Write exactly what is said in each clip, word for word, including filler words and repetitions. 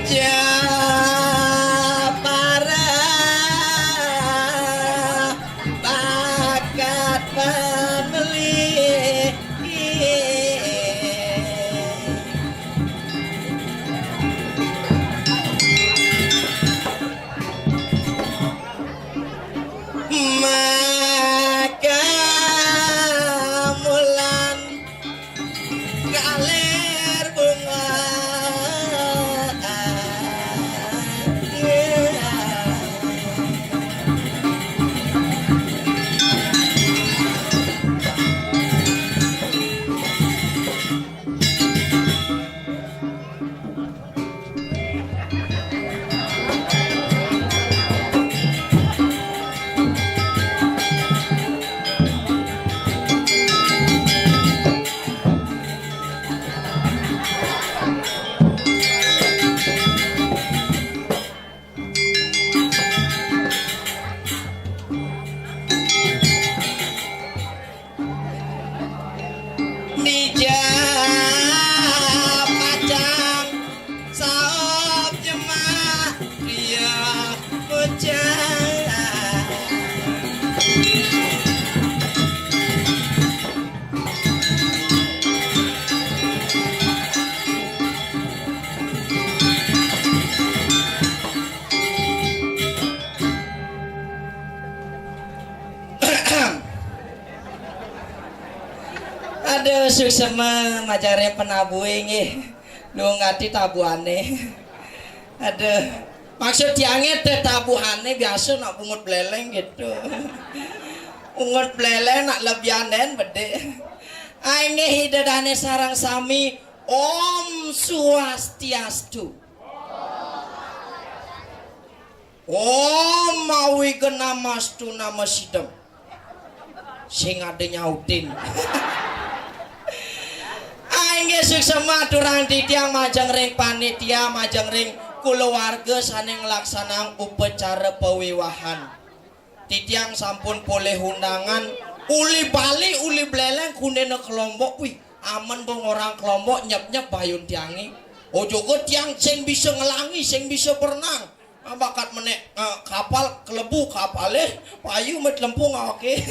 Japara bakat pameli. Maka mulan kaler bunga. Nija pacang saop jemak dia bocah. Aduh, suksema majare penabuhe nggih. Nuwun ati tabuhane. Aduh, maksud tiange te tabuhane biasa nak bungut beleleng gitu. Bungut beleleng nak lebihan den bede. Ai nggih, Ida Dane sareng sami, Om Swastiastu. Om Awighnamastu Namo Sidam. Sing ada nyautin. Ah, inggih suksema aturang titiang majeng ring panitia, majeng ring kulawarga sane nglaksanang upacara pawiwahan. Titiang sampun polih undangan, uli Bali, uli Beleleng, kunena kelompok, wih, amen bong orang kelompok nyep-nyep bayun tiange. Oh, jogo tiang sing bisa ngelangi, sing bisa berenang. Ah, bakat menek, ah, kapal kelebu kapale, payu met lempung awake.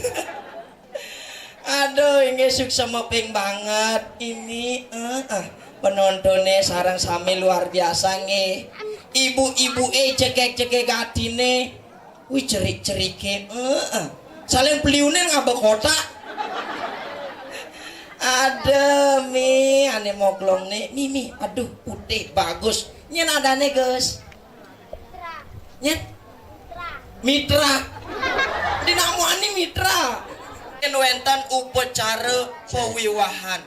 Aduh, inggih suksema ping banget. Ini, eh, ah, penontone sareng sami luar biasa nggih. Ibu-ibuke cekek-cekek atine. Wih, cerik-cerike. Eh, eh. Saling peliune ngaba kotak. Aduh, Mi, ane moglong ne. Mi, Mi, aduh, putih, bagus. Nyen adane, Gus. Nyet? Mitra. Dinamani mitra. Yen wenten upacara pawiwahan.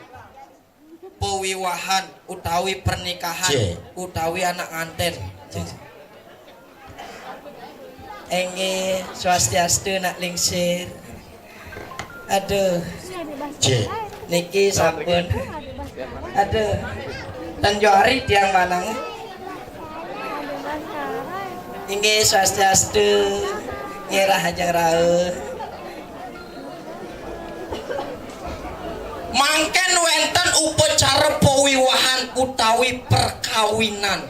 Pawiwahan utawi pernikahan Cek. Utawi anak nganten. Cek. Inggih, swastiastu, nak lingsir. Aduh. Cek. Niki sampun. Aduh. Tan Johari tiang manang. Inggih, swastiastu. Nggih, rahajeng rauh. Mangken wenten upacara pawiwahan utawi perkawinan.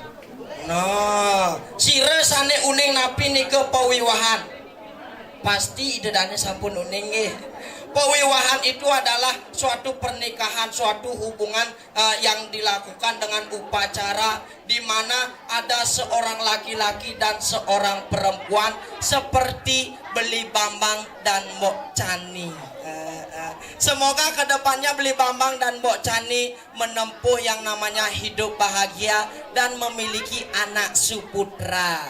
Nah, sira sane uning napi nika pawiwahan? Pasti Ida Dane sampun uning nggih. Pawiwahan itu adalah suatu pernikahan, suatu hubungan, eh, yang dilakukan dengan upacara di mana ada seorang laki-laki dan seorang perempuan seperti Beli Bambang dan Mbok Cani. Eh, eh. Semoga kedepannya Beli Bambang dan Mbok Cani menempuh yang namanya hidup bahagia dan memiliki anak suputra.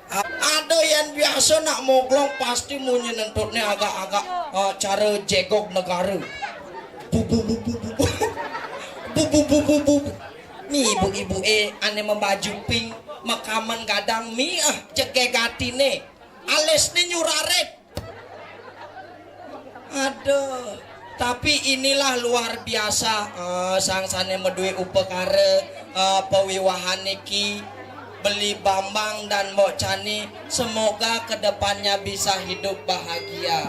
Ada yang biasa nak moglong pasti munyi nentutnya agak-agak, eh, cara jegog negara. Bu, bu, bu, bu, bu, bu. Bu, bu, bu, bu, bu. Ni ibu-ibu, eh, ane membaju pink, makaman gadang mi, ah, jegeg atine. Alisne nyurarit. Aduh, tapi inilah luar biasa, eh, sang sane madue upakara, eh, pawiwahan niki, Beli Bambang dan Mbok Cani, semoga kedepannya bisa hidup bahagia.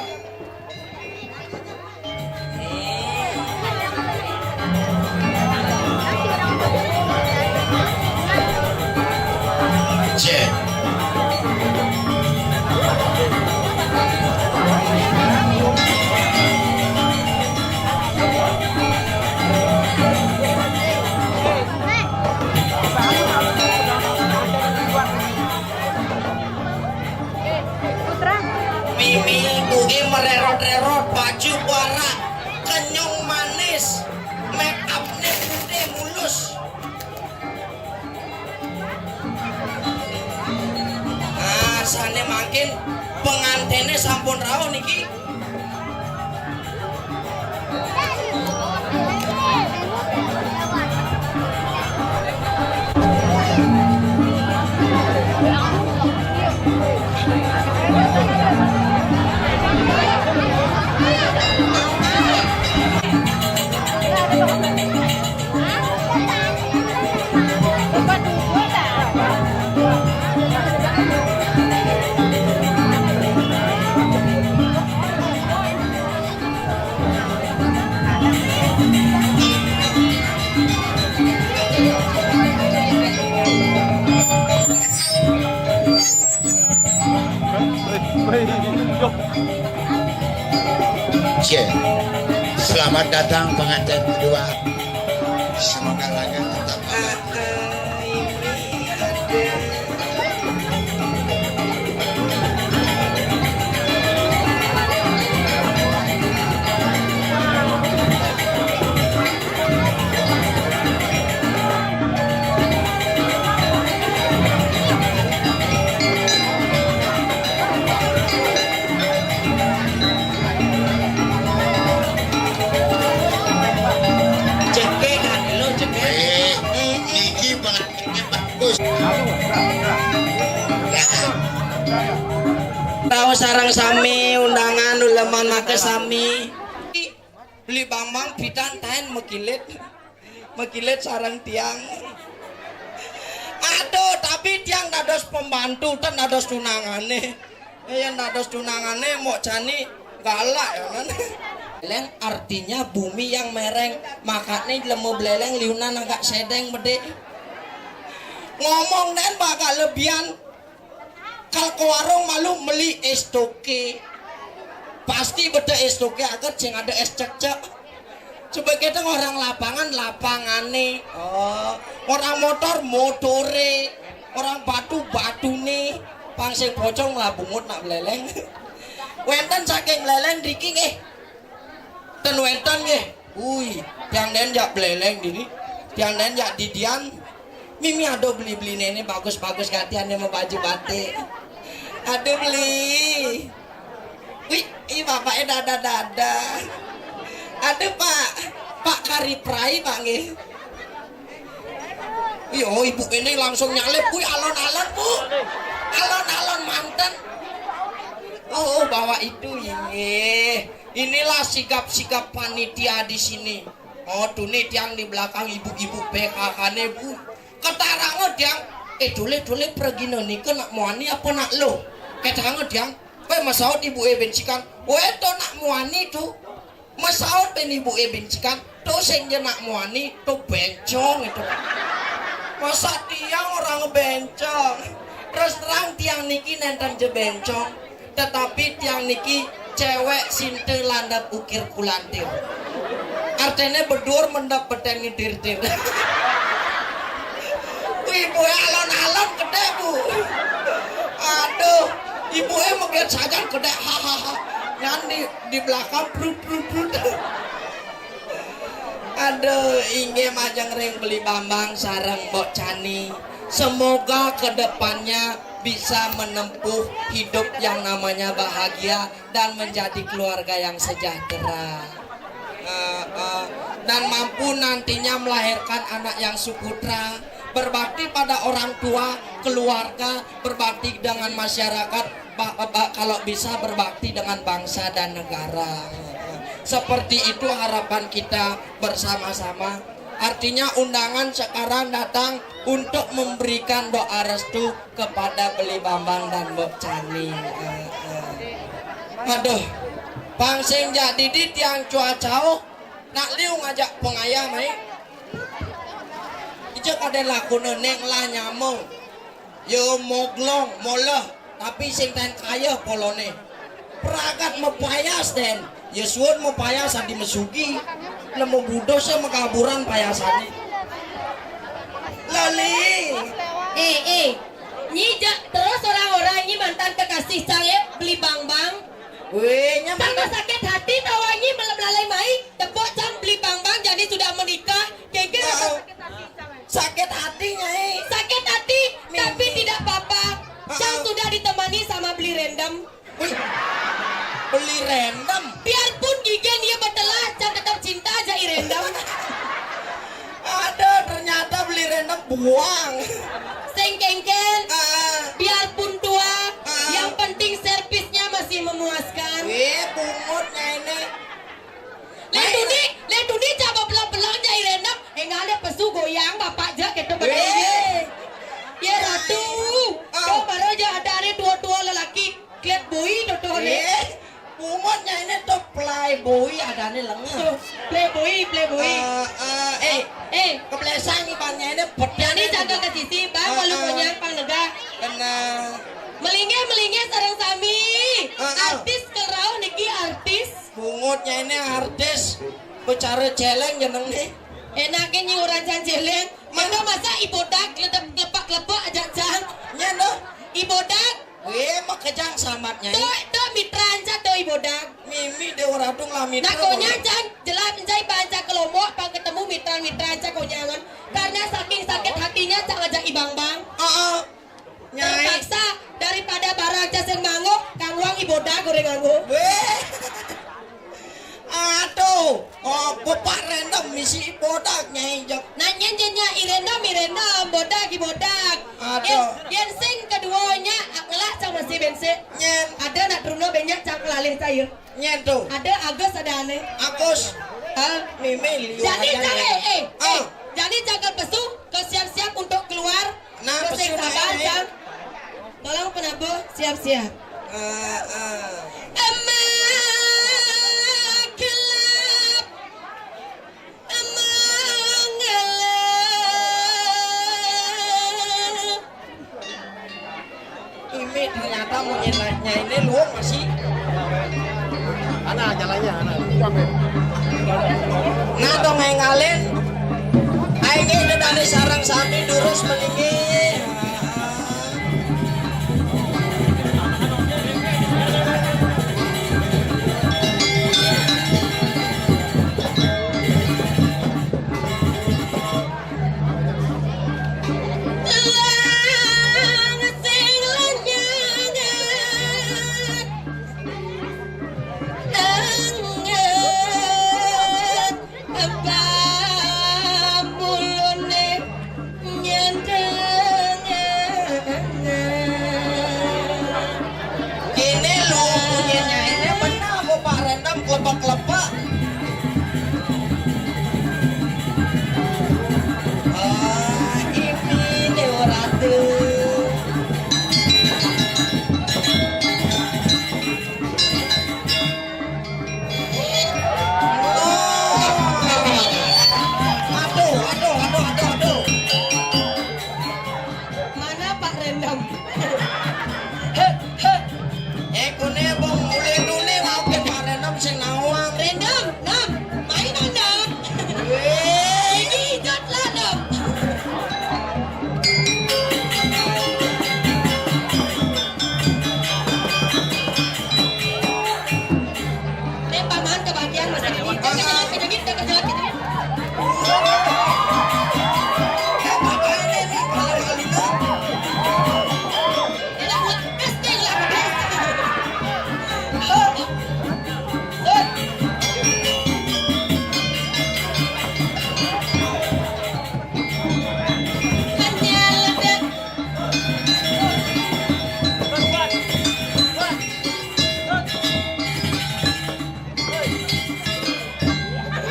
Mungkin pengantinnya sampun rauh niki. Oke. Selamat datang pengantin kedua. Semoga lancar tetap. Cekek, anu, cekek. Eh, iki pengantinnya bagus. Tahu sarang sami, undangan uleman make sami. Beli Bambang pidan taen mekilit. Mekilit sareng tiang. Aduh, tapi tiang dados pembantu, ten dados tunangane. Eh, yang dados tunangane Mbok Cani galak ya kan. Leng artinya bumi yang mereng, makanya lemu beleleng liunan agak sedeng bede. Ngomong den bakal lebihan. Kal ke warung malu meli es toke. Pasti beda es toke aget sing ada es cekcek. Coba kita orang lapangan, lapangane. Oh, orang motor, motore. Orang batu, batune. Pang sing pocong lah bungut nak beleleng. Wenten saking beleleng driki nggih. Ten wenten nggih. Ui, tiang den jak beleleng dini. Tiang den jak didian. Mimi aduh beli-beli nene bagus-bagus gantian yang mau baju batik. Aduh beli. Wih, ih bapaknya dada-dada. Aduh Pak, Pak Kari Prai Pak nggih. Iyo, ibu ini langsung nyalip, wih alon-alon Bu. Alon-alon manten. Oh, bawa itu ini. Inilah sikap-sikap panitia di sini. Oh, tuni tiang di belakang ibu-ibu P K K ne Bu. Ketaranga tiang, eh dule-dule pregina nika nak muani apa nak lo? Ketaranga tiang, kowe masaut ibu e bencikan. Kowe to nak muani tu. Masaut ben ibu e bencikan. To sing je nak muani, to bencong itu. Masa tiang orang bencong? Terus terang tiang niki nenten je bencong. Tetapi tiang niki cewek sinte landep ukir kulantir. Artene bedur mendep beteng ngidir-dir. Wih, ibu alon-alon gede, Bu. Aduh, ibu e meget saja gede. Hahaha. Yang di di belakang brut brut brut. Aduh, inggih majeng ring Beli Bambang sareng Mbok Cani. Semoga kedepannya bisa menempuh hidup yang namanya bahagia dan menjadi keluarga yang sejahtera. Eh, eh, dan mampu nantinya melahirkan anak yang suputra, berbakti pada orang tua, keluarga, berbakti dengan masyarakat, ba- ba- kalau bisa berbakti dengan bangsa dan negara. Seperti itu harapan kita bersama-sama. Artinya undangan sekarang datang untuk memberikan doa restu kepada Beli Bambang dan Mbok Cani. Eh, eh. Aduh, pang sing jak didi tiang cuacao, nak liu ngajak pengayah mai. Ija kada lakuna neng lah nyamung. Yo moglong, moleh, tapi sing ten kaya polone. Pragat mepayas den. Ya suwun mepayas adi mesugi. Nemu budos ya mekaburan payasane. Lali. Eh, eh. Nyi jak terus orang-orang nyi mantan kekasih cang ya, Beli Bambang. Weh, nyampe. Tambah sakit hati tawa nyi malam lalai mai. Tepuk cang Beli Bambang jadi sudah menikah. Kengkeng apa sakit hati cang? Sakit hati, Nyai. Sakit hati, tapi tidak apa-apa. Cang sudah ditemani sama Beli Rendem buang. Sing kéngkén, ah, biarpun tua, ah, yang penting servisnya masih memuaskan. Eh, bungut nyai né. Lé tuni, lé tuni coba belok-belok jai rendem. Énggal dé pesu goyang bapak ja kéto baé. Eh. Ya ratu. Ah. Tuh baru ja ada hari tua-tua lelaki. Klet boy tuh tuh né. Eh. Bungut nyai né to playboy adané lengeh. Tuh, playboy, playboy. Eh, eh, eh, eh, keblesang iban nyai né pedang. Jadi jaga ke sisi, Bang, walau punya pang lega. Kena. Melinggih, melinggih sareng sami. Eh, eh. Artis kerau niki artis. Bungut nyai né artis. Bicara céléng jeneng né. Enaknya nyi orang can céléng. Mana masa ibodak ledep lepak-lepek aja can. Nyén to. Ibodak. Wéh, makejang samat nyai. Tuh, tuh mitra anca tuh ibodak. Mimi Déwa Radung lah mitra. Nah, konya can jelas mencai banca ke Lombok, pang ketemu mitra-mitra anca konyangan. Karena saking sakit hatinya cak ngajak ibang-bang. Heeh. Nyai. Terpaksa daripada barang ca sing manggo, kang wang ibodak goréng nganggo. Wéh. Aduh, oh, bapak rendem misi bodak nyai jek. Nah, nyén, nyén, nyai rendem, i rendem, bodak, i bodak. Aduh. Yén, yén sing keduanya, ngelak cang masih bense. Nyén. Ada nak teruna banyak cang kelalih saya. Nyén to. Ada Agus, ada ané. Agus. Ah. Mimi liu. Jadi aja cang, nyai. Eh, eh, eh. Ah. Jadi cang ke pesu, ke siap-siap untuk keluar. Nah, pesu sabar, nyai. Cang. Tolong penabuh, siap-siap. Eh, eh. Emak gelap, emak gelap. Ini ternyata mungkin naiknya ini luwung masih. Ana jalannya, ana. Nah, dong ngalin. Aing ini dari sarang sami durus meninggi. Pamulune nyandeng. Kene lho, bunyi nyaine bener apa Pak Rendem klepek-klepek. Ah, ini Dewa Ratu. Aduh, aduh, aduh, aduh, aduh. Mana Pak Rendem? Heh, heh. Eh, kune bong mulai dulu mau ke Pak Rendem sing nawang. Rendem, Dem, main Rendem. Weh. Ini hijat lah, Dem. Nih, paman kebagian masih ini. Jangan, jangan, jangan, jangan, jangan, jangan.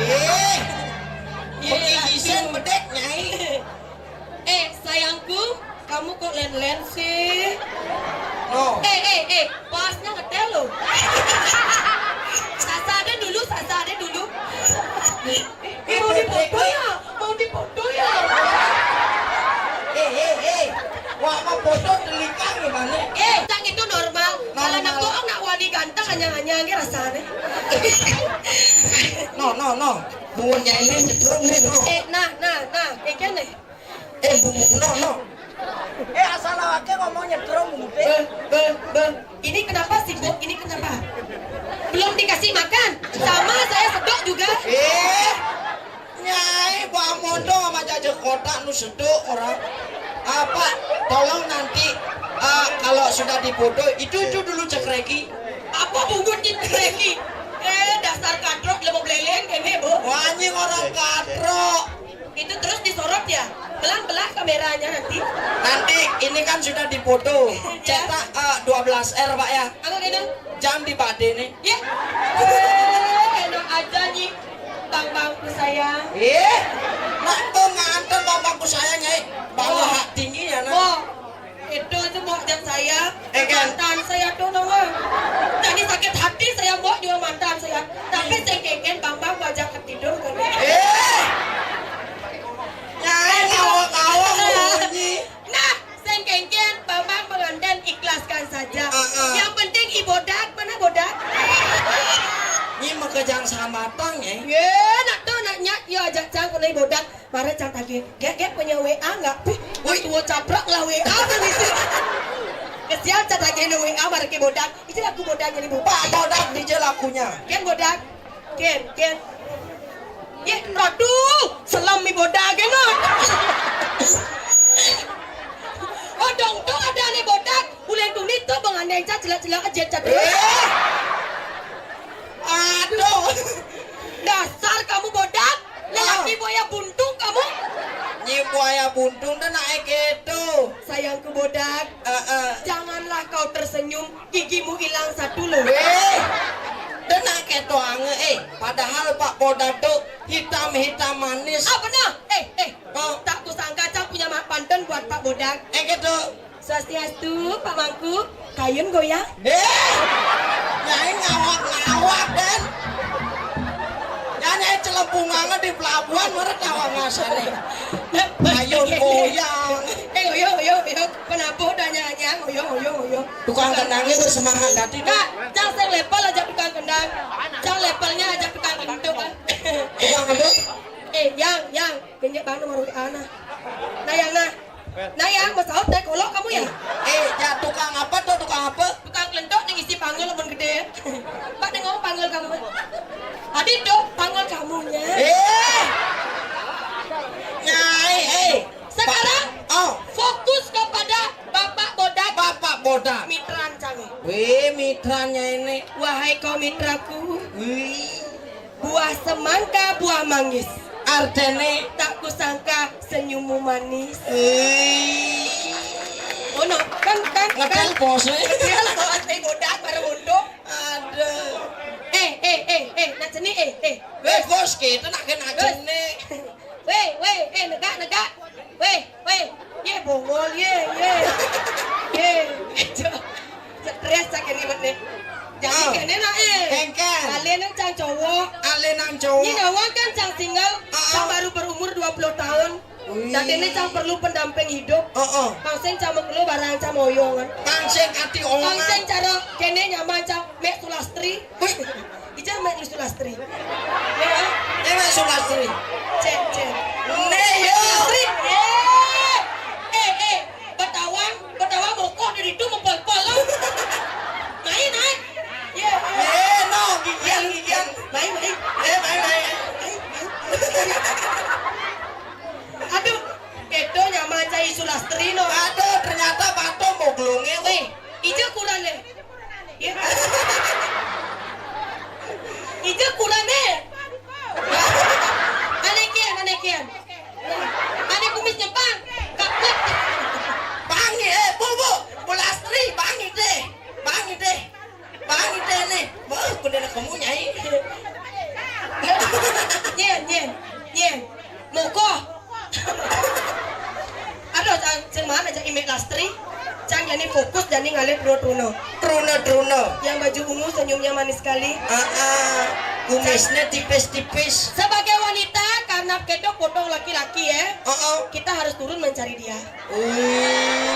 Eh, pengigisan bedek, Nyai. Eh, sayangku, kamu kok len-len sih? No. Eh, eh, eh, pasnya ngetel loh. Sasa ada dulu, sasa ada dulu. Eh, mau dipoto ya? Mau dipoto ya? Eh, eh, eh. Wah, mau foto telikang gimana? Eh, cang itu normal. Kalau anak bohong, nak wani ganteng, hanya-hanya, nggih rasanya. No, no, no. Bunyi ini nyetrum nih, no. Eh, nah, nah, nah, kayak gini. Eh, bungut, no, no. Eh, asal awake ngomong nyetrum, bungut. Bang, bang, bang. Ini kenapa sibuk? Ini kenapa? Belum dikasih makan. Sama saya sedok juga. Eh, Nyai, Pak Mondo sama Jaja Kotak nu sedok orang. Apa? Tolong nanti, eh, kalau sudah difoto, itu, itu dulu cekreki. Apa bungut cekreki? Eh, dasar katrok, lemo beleleng, kene, Bu. Wah, anjing orang katrok. Itu terus disorot ya? Belang, belang, Kameranya nanti. Nanti ini kan sudah dipoto. Cetak eh, dua belas R, Pak, ya. Apa gitu? Jam di Pak D nih. Ya. Eh, enak aja nih. Bang-bangku sayang. Eh, nak tuh nganter bang-bangku sayang, ya. Bawa hak tinggi ya, nak. Oh, itu tuh mau ajak saya. Eh, kan? Mantan saya tuh, nongol. Jadi sakit hati saya mau juga mantan saya. Tapi saya kengken bang-bang ajak tidur kan. Eh. Nyai ngawak-ngawak bunyi. Nah, sing kengken, Bambang pengantin ikhlaskan saja. Heeh. Yang penting i bodak, mana bodak? Nyi mah kejang samatang, eh. Ye, nak tuh nanya, yo ajak cang kena i bodak. Mara cang tagih, gek gek punya W A nggak? Wih, wih, tua caprak lah W A kan itu. Kesian cang tagih W A mara ke bodak. Itu aku bodak jadi bodak. Pak bodak di jelakunya. Ken bodak. Ken, Ken. Ye, aduh, selam mi bodak, Ken. Oh, dong, dong, ada ane bodak. Ulen tuni tuh, bang, ane yang celak-celak aja, cat. Eh. Aduh. Dasar kamu bodak. Lelaki buaya buntung kamu. Nyi buaya buntung dah naik itu. Sayangku bodak. Eh, eh. Janganlah kau tersenyum. Gigimu hilang satu loh. Eh, dengar keto ange, eh. Padahal Pak Bodak tuh hitam-hitam manis. Ah, benar. Eh, eh. Oh. Tak kusangka cang punya mak pantun buat Pak Bodak. Eh, gitu. Swastiastu, Pak Mangku. Kayun goyang. Eh, nyai ngawak-ngawak, Den. Nyai celempung anget di pelabuhan, meret awak ngasane. Kayun goyang. Eh, oyo, oyo, oyo. Penabuh dah nyanyi, oyo, oyo, oyo. Tukang kendangnya bersemangat hati. Nah, cang sing level aja tukang kendang. Cang levelnya aja tukang kentut, kan. Tukang kentut? Eh, yang, yang. Kenyek banget nomor W A nah. Nah, yang nah. Nah, yang, mau sahur teh kolok kamu ya? Eh, ya tukang apa tuh, tukang apa? Tukang kelentok yang isi panggul pun gede. Pak, dengar panggul kamu. Tadi tuh panggul kamunya. Eh. Nyai, eh. Sekarang, oh, fokus kepada Bapak Bodak. Bapak Bodak. Mitran cang. Wih, mitranya ini. Wahai kau mitraku. Wih. Buah semangka, buah manggis. Artene? Tak kusangka senyummu manis. Eh. Oh no, kan, kan, ngedel kan. Bos, eh. Ngedel bos, eh, bodak, baru untung. Aduh. Eh, eh, eh, eh, nak sini, eh, eh. Weh, bos, kita nak kena sini. Weh, weh, eh, negak, negak. Weh, weh, ye bongol, ye, ye. Ye, stres sakit ribet nih. Jadi kene nak, eh. Engkel. Kalian yang cang cowok. Kalian yang cowok. Ini nawang kan cang single, cang baru berumur dua puluh tahun. Wih. Jadi ini cang perlu pendamping hidup. Oh, oh. Pangsing cang mengelu barang cang moyongan. Pangsing ati ongan. Pangsing cara kene nyaman cang mek Sulastri. Wih. Ijal main Sulastri. Ya. Ini main Sulastri. Cek, cek. Nih, yo. Sulastri. Eh. Eh, eh. Betawang, betawang bokok dari itu mempel-pel lah. Main, main. Ya. Eh, no, gigian, gigian. Main, main. Eh, main, main. Main, main. Aduh, itu nyaman cai Sulastri no. Aduh, ternyata patung boglonge, weh. Ija kurang deh. Ya. Ija kurang deh. Anekian, anekian. Ane kumis nyempang. Kaplek. Bangi, eh, bu, bu. Bu Lastri, bangi deh. Bangi deh. Bangi deh nih. Wah, kuda nak kamu nyai. Nyen, nyen, nyen. Moko. Aduh, cang, cang mana cang imek Lastri? Cang jani fokus jani ngalir truna-truna. Truna-truna. Yang baju ungu senyumnya manis sekali. Ah, ah. Kumisnya tipis-tipis. Sebagai wanita, karena kedok potong laki-laki ya. Ah, ah. Kita harus turun mencari dia. Oh.